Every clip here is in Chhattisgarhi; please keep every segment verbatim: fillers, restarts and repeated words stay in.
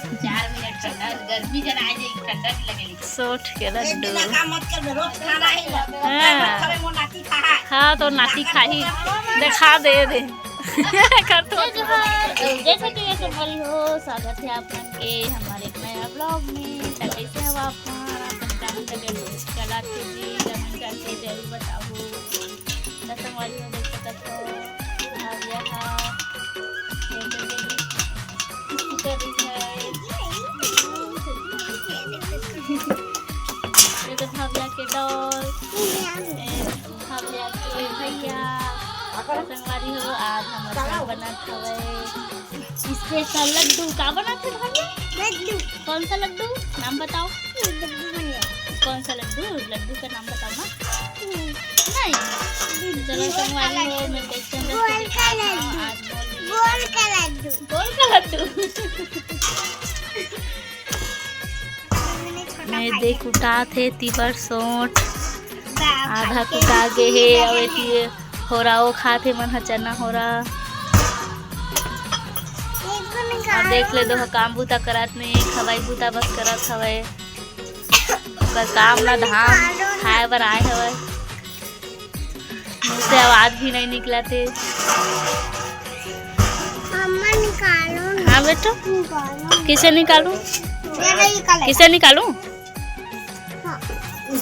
चार मिनट ठंडा, गर्मी जना आ जाई, ठंडा नहीं लगे। सोंठ के लड्डू। काम मत कर, रोज खाना ही है। हाँ। खावे मोर नाती खा है। हाँ, तो नाती खाही। देखा दे दे। कर तो। जय जोहार, जय छत्तीसगढ़ संगवारी हो, स्वागत है आप मन के हमारे एक नया vlog में। तो कैसे हो आप मन? आप मन का मन लगे चला के जी, comment करके जरूर बताओ। तो संगवारी हो, देख सकत हो, भाविया हा, ये तो दीदी किसी कर रही है। ये तो भाविया के doll, ये भाविया के भैया। तो संगवारी हो, आज हमर घर बनत हवय special लड्डू। का बनत हे भाविया? लड्डू। कौन सा लड्डू? नाम बताओ। लड्डू बन गया। कौन सा लड्डू? लड्डू का नाम बताओ ना। हम्म। नहीं। चलो, गोल का संगवारी हो, लड्डू। मैं कैसे अंदर से गोल का दिखाता हूँ, लड्डू। आज बोल रही हूँ। गोल का लड्डू। गोल का लड्डू। मैंने छोटा मैं खाया। देख उठात हे तिबर सोंठ, आधा कुटा गे हे, अउ एती होराओ खात हे मन ह चना होरा। अउ देख ले, दोहा काम बूता करत नहीं, खवाई बूता बस करत हवय। ओकर काम ना धाम, खाए बर आए हवय। मुंह से आवाज भी नहीं निकलत हे। मम्मा निकालो ना। हाँ बेटा। निकालो ना। किसे निकालूं? ये नहीं निकालेगा। किसे निकालूं? हाँ।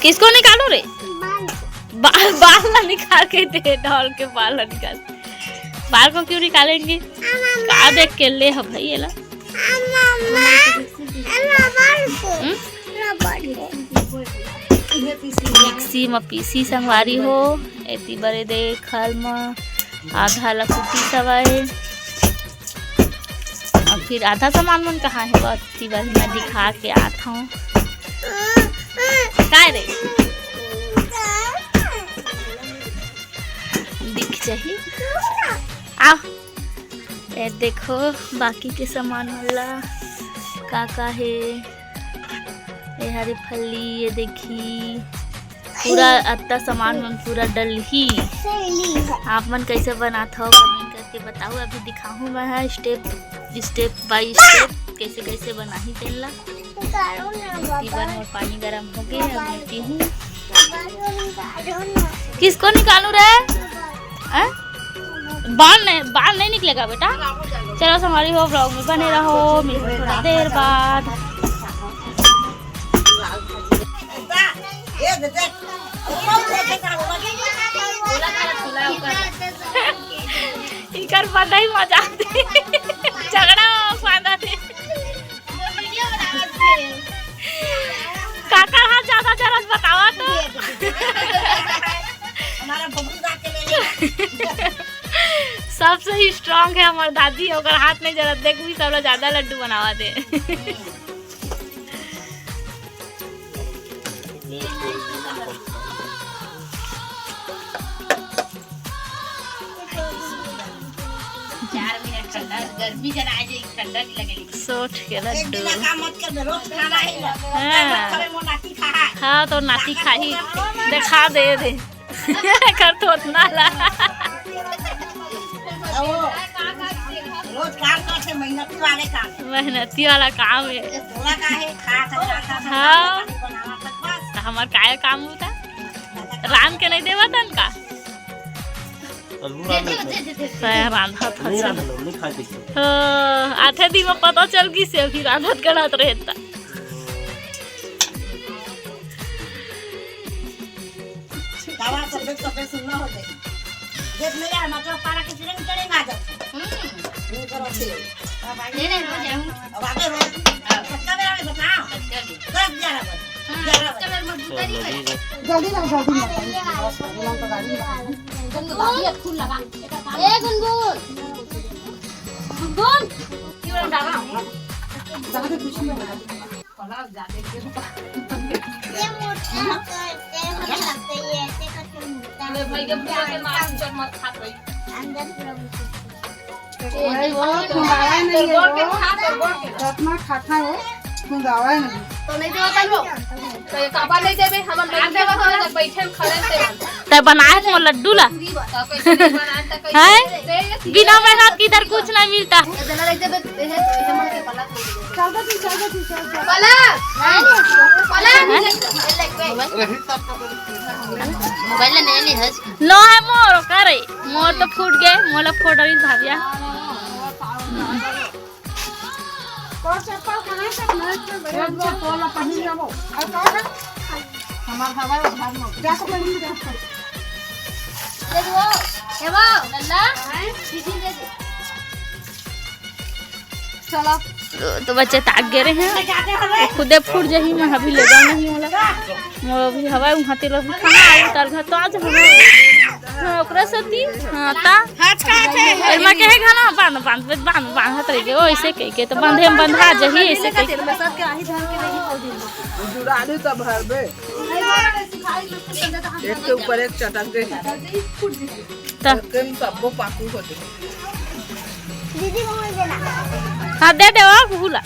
किसको निकालूं रे? बाल। बाल, बाल ना निकाल के दे, doll के बाल ना निकाल। बाल को क्यों निकालेंगे? हाँ, मम्मा। का देख के ले ह भाई एला? हाँ, मम्मा। हाँ, रबर को। हम्म? रबर को। मिक्सी म पीसी संगवारी हो, एती बरे दे खल म आधा ल कुटी सवाए। अउ फिर आधा सामान मन कहाँ हे, बस एती बर मैं दिखा के आत हूँ। काय रे? दिख जाही। आ, ये देखो बाकी के सामान मन ला का का हे। ये हरी फली, ये देखी पूरा अत्ता सामान मन पूरा डलही। आप मन कैसे बनात हो, comment करके बताओ। अभी दिखाहूँ मैं ह step, step by step कैसे कैसे बनाही तेन ला। निकालो ना बाबा। पीबर मोर पानी गरम हो गए, अब मैं पीहूँ। बाबा, निकालो ना। किसको निकालूं रे? हैं? बाल नहीं, बाल नहीं निकलेगा बेटा। चलो संगवारी हो, vlog में बने रहो, मिलते थोड़ा देर बाद। इकर बधाई मजा आती, झगड़ा हो पाता थी। काकर हाथ ज्यादा जरत बतावा तो। हमारा बबलू दा के ले लेना। सबसे ही strong है हमार दादी, ओकर हाथ नहीं जरत। देख भी सब लोग ज्यादा लड्डू बनावा दे। चार मिनट ठंडा, गर्मी जना आ जाई, ठंडा नहीं लगे। सोंठ के लड्डू। काम मत कर, रोज खाना ही है। हाँ। खा है। हाँ, तो नाती खाही। देखा दे दे। कर तो उतना ला। रोज काम करथे, मेहनती वाले काम। मेहनती वाला काम है। थोड़ा का है, खा सकता था, हाँ। बनावा तक बस। तो हमार काय काम होता? रांध के नहीं देवा तन का? अभी रांध लेते हैं। सह रांधत नहीं हस। रांध लो, नहीं खाए किसी। हाँ, आठे दिन में पता चल गई से अभी रांधत गढ़त रहता। दवा सब, सब सुनना हो जाए। जब मेरे यहाँ मतलब पारा के सिरंग चढ़ेंगे आ जाओ। हम्म। नहीं करो फिर। नहीं, नहीं, रोज आऊँ। अब आगे रोज। हाँ। सबका मेरा में बताओ। सबका भी। दस ग्यारह बजे। हाँ, ग्यारह बजे। सबका मेरा मजबूत नहीं है। जल्दी लाओ, जल्दी लाओ। गुनगुन। ए, गुनगुन। गुनगुन। क्यों डाला? ये मोटा करके हो सकता है, ये ऐसे करके मोटा। अरे भाई, जब पूरा के मार, जब मत खा भाई। अंदर पूरा घुस गया। वो तुम्हारा नहीं है, वो। तो बोल के खा, तो बोल के। रत्ना खाता हो। तो नहीं देबो तब लो। तो ये काबर नहीं देबे? हमर लड्डू देबो, हम लोग बैठे हम खड़े से। तै बनाए तो लड्डू ला। तो कैसे नहीं बनाए, तो कैसे हैं? दे ये बिना मेहनत की इधर कुछ नहीं मिलता। ये देना नहीं देबे, ये है, तो ये मन के पलक नहीं देबे। पलक, पलक। मोबाइल ले नहीं ली है। लो है मोर, करे। मोर तो फूट गए, मोला फोड़ रही भाभिया। तोर चप्पल कहाँ से? मैं तो बैठ गया। तोला पहिन लेबो। और कौन है? हमार हवा है, घर में। जा तो पहिन ले। दे दो। ए वो, लल्ला। हैं? दीदी दे दे। चलो। तो, तो बच्चे ताक गे रहे हैं। जाते हो रे। खुदे फूट जही, मैं अभी ले जाऊँ नहीं वाला। वो अभी हवा है, वहाँ तेल अभी खाना आए, उतार घर तो आज हवा। हाँ, ओकरा से ती, हाँ, ता। हाथ का हाथ है। और मैं कहे खाना बांध, बांध, बांध, बांध, हाथ रह गए, ओ, ऐसे कह के, तो बांधे में बंधा जही, ऐसे कह के। तेल में सब के आही धर के नहीं पौधे। जुड़ालू तो भरबे। एक के ऊपर एक चटक गई। ता। एक के में सबको पाकू होते। दीदी, मोबाइल देना। हाँ, दे दे, ओ, भूला।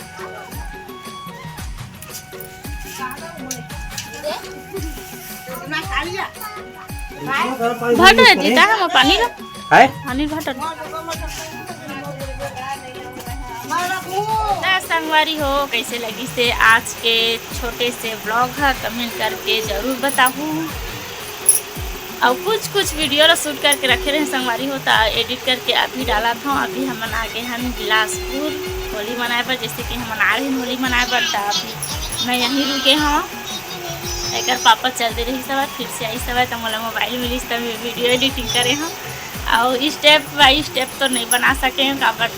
भट रे जीता, हम पानी लो। है? पानी भट रे। त संगवारी हो, कैसे लगिस हे आज के छोटे से vlog ह, comment करके जरूर बताहू। अउ कुछ कुछ video ला shoot करके रखे रहे संगवारी हो, त edit करके अभी डालत हौं। अभी हमन आ गे हन बिलासपुर होली मनाए बर, जैसे कि हमन आ रहे हन होली मनाए बर, त अभी मैं यहीं रुके हौं। एकर पापा चल दे रहिस हवय, फिर से आइस हवय, त मोला mobile मिलिस, त मैं video editing करे हौं। अउ step by step तो नहीं बना सके हौं, काबर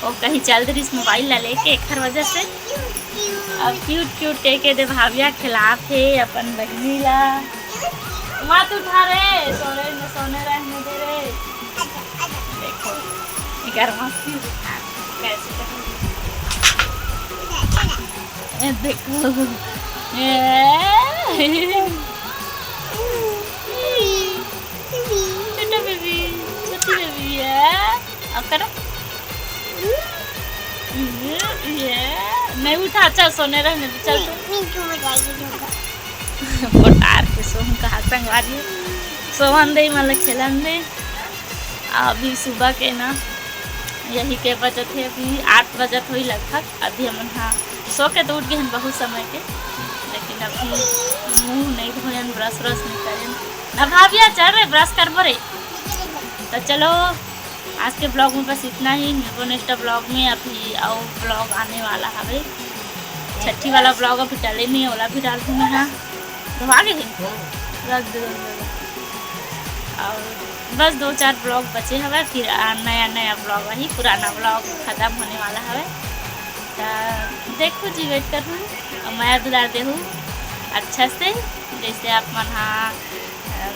वो कहीं चल दे रहिस mobile ला लेके, एकर वजह से। अब cute cute के के दे भाभिया खिलात हे अपन बहिनी ला। मत उठा रे, सोने में सोने रहने दे रे। देखो, एकर मस्ती दिखा, कैसे कर। ए, देखो। ए। छोटा baby, छोटी baby है। अब करो। ये, ये। नहीं उठा, अच्छा, सोने रहने दे, चल तू। नीचे हो जाएगी झोंका। पोटार के सोहन कहा संगवारी। सोहन दे, मतलब खेलन दे। अभी सुबह के ना, यही के बजत हे, अभी आठ बजत होई लगभग। अभी हमन हा सो के तो उठ गए हैं बहुत समय के, लेकिन अभी मुंह नहीं धोयन, brush व्रश नहीं करें ना। भाभिया, चल रे, brush करबो रे। तो चलो, आज के vlog में बस इतना ही। मिलबो next vlog में। अभी अउ vlog आने वाला हवे, छठी वाला vlog अभी डाले नहीं, ओला भी डाल दूंगी ना। तो आ गए हैं? रख दे, रख दे। और बस दो चार vlog बचे हवे, फिर आ, नया नया vlog आही, पुराना vlog खत्म होने वाला हवे। तो देखो जी, wait करो और मया दुलार देहू अच्छा से, जैसे आप मन हा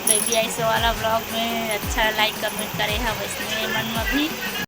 baby आइस वाला vlog में अच्छा like comment करे हा, वैसने मन में भी।